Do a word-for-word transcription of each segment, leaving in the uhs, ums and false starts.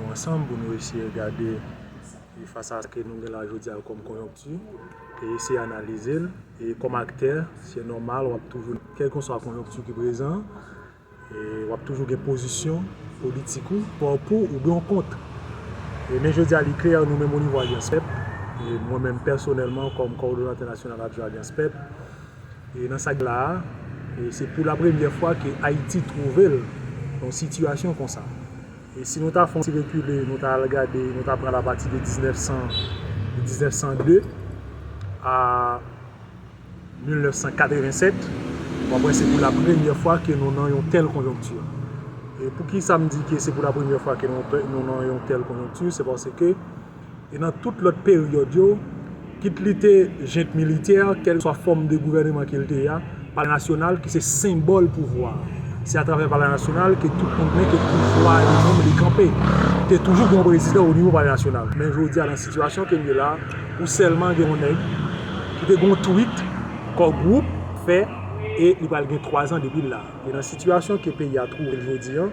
Ansanm pou nou eseye gade e fas a sa ke nou gen la jodi a kòm konjonkti e eseye analize l. E kòm aktè, se nòmal, w ap toujou, kèlkeswa konjonkti ki prezan, e w ap toujou gen pozisyon politik ou, pou ou oubyen w kont. E men jodi a li klè, nou menm onivo Alyans Pèp, e mwen menm pèsonèlman kòm kowòdonatè nasyonal adjwen Alyans Pèp, e nan sa k la a, e se pou la premyè fwa ke Ayiti twouve l nan yon sitiyasyon konsa. E si nou ta fè yon ti rekile, nou ta al gade, nou ta pran l apati de diznèf san, de diznèf san de a mil nèf san katrevennsèt, w ap wè se pou la premyè fwa ke nou nan yon tèl konjonkti. E poukisa m di ke se pou la premyè fwa ke nou, nou nan yon tèl konjonkti? Se paske e nan tout lòt peryòd yo, kit li te jent militè, kèlkeswa fòm de gouvèneman ke l te ye a, Palè Nasyonal ki se senbòl pouvwa. Se atravè Palè Nasyonal ke tout moun konnen ke pouvwa li menm li kanpe. Te toujou gen yon prezidan onivo Palè Nasyonal. Men jodi a, nan sitiyasyon ke n ye la, ou sèlman gen yon nèg ki te gen yon tweet, kò gwoup, fè, e li pral gen twa zan depi l la. E nan sitiyasyon ke peyi a twouve l jodi a,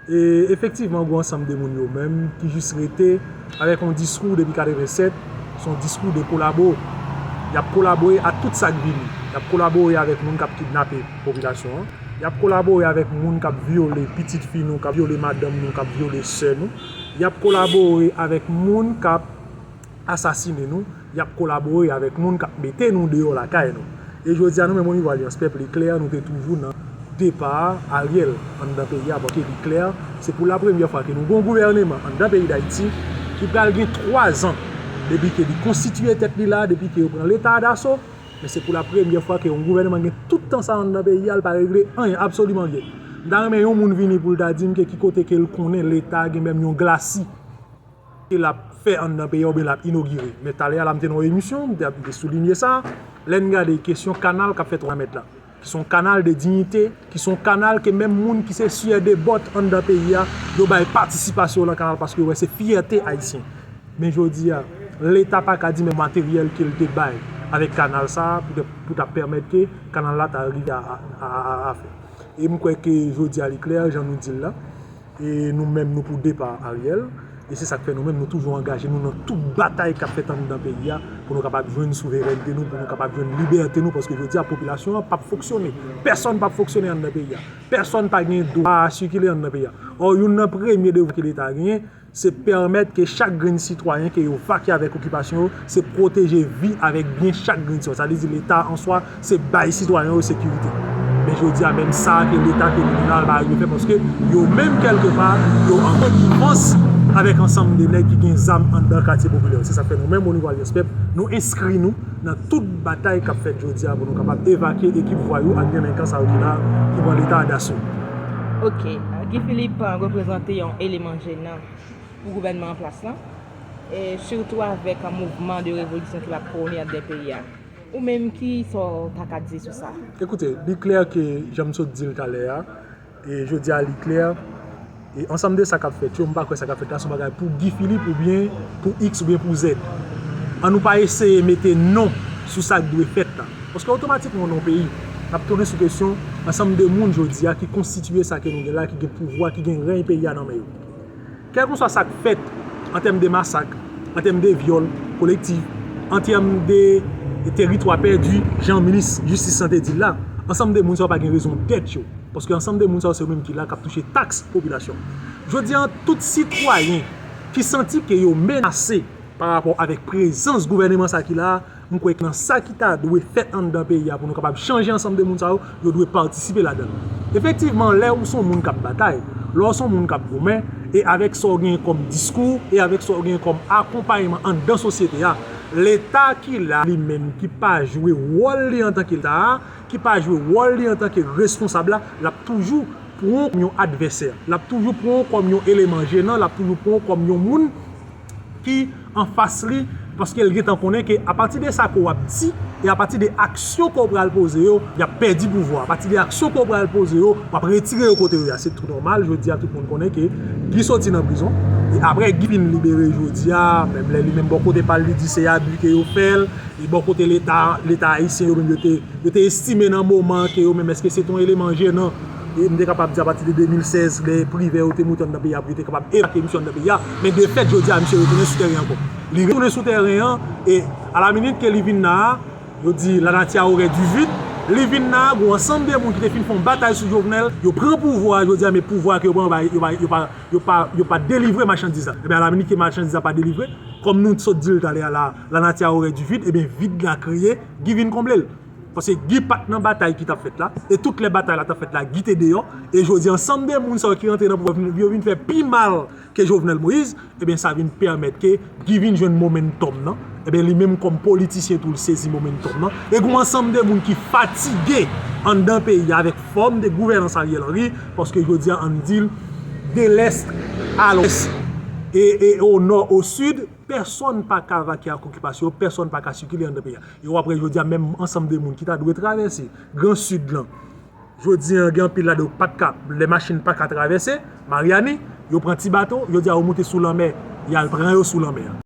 e efektivman, gen yon ansanm de moun yo menm ki jis rete avèk yon diskou depi katrevennsèt, se yon diskou de kolabo. Y ap kolabore a tout sa k vini. Y ap kolabore avèk moun k ap kidnape popilasyon an. Y ap kolabore avèk moun k ap vyole pitit fi nou, k ap vyole madanm nou, k ap vyole sè nou. Y ap kolabore avèk moun k ap asasine nou, y ap kolabore avèk moun k ap mete nou deyò lakay nou. E jodi a, nou menm onivo Alyans Pèp, li klè, nou te toujou nan depa Ariel anndan peyi a, paske li klè, se pou la premyè fwa ke nou gen yon gouvèneman anndan peyi Dayiti ki pral gen twa zan depi ke li konstitiye tèt li la, depi ke yo pran Leta daso, men se pou la premyè fwa ke yon gouvèneman gen tout tan sa anndan peyi a, li pa regle anyen, absoliman anyen. M ta renmen yon moun vini pou l ta di m ke ki kote ke l konnen Leta gen menm yon glasi ke l ap fè anndan peyi a oubyen l ap inogire. Men talè a la, m te nan yon emisyon, m te, m te soulinye sa, lè n gade kesyon kanal k ap fèt Wanament la, ki se yon kanal de diyite, ki se yon kanal ke menm moun ki se syè de bòt anndan peyi a, yo bay patisipasyon yo nan kanal paske yo wè se fyète ayisyen. Men jodi a, Leta pa ka di menm materyèl ke l te bay avèk kanal sa a pou te, pou ta pèmèt ke kanal la ta rive a, a, a, a, a fè. E m kwè ke jodi a li klè, jan nou di l la, e nou menm nou pou depa Ariel. E se sa k fè nou menm nou toujou angaje nou nan tout batay k ap fèt anndan peyi a pou nou kapab jwenn souverènte nou, pou nou kapab jwenn libète nou, paske jodi a popilasyon an p ap fonksyone. Pèsonn p ap fonksyone anndan peyi a. Pèsonn pa gen dwa sikile anndan peyi a. Ò, youn nan premye devwa ke Leta genyen, se pèmèt ke chak grenn sitwayen ke yo vakye avèk okipasyon yo, se pwoteje vi avèk byen chak grenn sitwayen. Sa vle di Leta an swa, se bay sitwayen yo sekirite. Men jodi a, menm sa ke Leta ke nou la pa rive fè, paske yo menm kèlkepa, yo an konivans avèk ansanm de nèg ki gen zam anndan katye popilè yo. Se sa k fè nou menm onivo Alyans Pèp, nou enskri nou nan tout batay k ap fèt jodi a pou nou kapab evakye ekip vwayou ak delenkan sa yo ki la, ki pran Leta daso. Ok, Guy Philippe reprezante yon eleman jenan pou gouvènman an plas lan, e sitou avèk mouvman de revolisyon ke l ap pwone anndan peyi a. Ou menm, kisa w ta ka di sou sa? Ekoute, li klè ke jan m sot di l talè a, e jodi a li klè, e ansanm de sa k ap fèt yo, m pa kwè sa k ap fèt la se yon bagay pou Guy Philippe oubyen pou X oubyen pou Z. Ann nou pa eseye mete non sou sa k dwe fèt la. Paske otomatikman nan yon peyi, n ap tounen sou kesyon ansanm de moun jodi a ki konstitiye sa ke nou gen la, ki gen pouvwa, ki gen rèy peyi a nan men yo. Kèlkeswa sa k fèt an tèm de masak, an tèm de vyòl kolektif, an tèm de teritwa pèdi, jan minis jistis lan te di l la, ansanm de moun sa yo pa gen rezon dèt yo. Paske ansanm de moun sa yo se yo menm ki la k ap touche taks popilasyon. Jodi a, tout sitwayen ki santi ke yo menase pa rapò avèk prezans gouvèneman sa ki la a, m kwè ke nan sa ki ta dwe fèt anndan peyi a pou nou kapab chanje ansanm de moun sa yo, yo dwe patisipe ladan l. Efektivman, lè ou se yon moun k ap batay, lè w se yon moun k ap goumen, e avèk sa w genyen kòm diskou, e avèk sa w genyen kòm akonpayman anndan sosyete a, Leta ki la li menm ki pa jwe wòl li antanke Leta a, ki pa jwe wòl li antanke responsab la, l ap toujou pran w kòm yon advèsè, l ap toujou pran w kòm yon eleman jenan, l ap toujou pran w kòm yon moun ki anfas li, paske l gentan konnen ke apati de sa ke w ap di e apati de aksyon ke w pral poze yo, y ap pèdi pouvwa. Apati de aksyon ke w pral poze yo, w ap retire yo kote yo ye a. Se tou nòmal, jodi a tout moun konnen ke Guy soti nan prizon. E apre Guy fin libere jodi a, menm lè li menm bò kote pa l li di se abi ke yo fè l, e bò kote Leta, Leta ayisyen yo menm yo te, yo te estime nan moman ke yo menm èske se te yon eleman jenan E m te kapab di apati de de mil sèz, lè Privè yo te moute anndan peyi a pou yo te kapab evakye misye anndan peyi a. Men de fèt, jodi a, misye retounen sou tèren ankò. Li retounen sou tèren an, e alaminit ke li vin la a, yo di la nature a horreur du vide, li vin la a, gon ansanm de moun ki te fin fè yon batay sou Jovenel, yo pran pouvwa a jodi a, men pouvwa a ke yo pran, yo pa, yo pa, yo pa, yo pa delivre machandiz la. Ebyen, alaminit ke machandiz la pa delivre, kòm nou sot di l talè a la, la nature a horreur du vide, ebyen, vid la kreye, Guy vin konble l. Paske Guy pa t nan batay ki t ap fèt la, e tout lè batay la t ap fèt la, Guy te deyò, e jodi ansanm de moun sa yo ki rantre nan pouvwa, yo vin fè pi mal ke Jovenel Moïse, ebyen sa vin pèmèt ke Guy vin jwenn momentum nan, ebyen li menm kòm politisyen tou l sezi momentum nan, e gon ansanm de moun ki fatige anndan peyi a avèk fòm de gouvènans Ariel Henry, paske jodi a ann di l de l'est à l'ouest, e, e au nord au sud, pèsonn pa ka vake ak okipasyon, pèsonn pa ka sikile anndan peyi a. E w ap wè jodi a menm ansanm de moun ki ta dwe travèse Gran Sid lan. Jodi a gen anpil ladan yo pa t ka, lè machin pa ka travèse Maryani, yo pran ti bato, jodi a yo moute sou lanmè, y al pran yo sou lanmè a.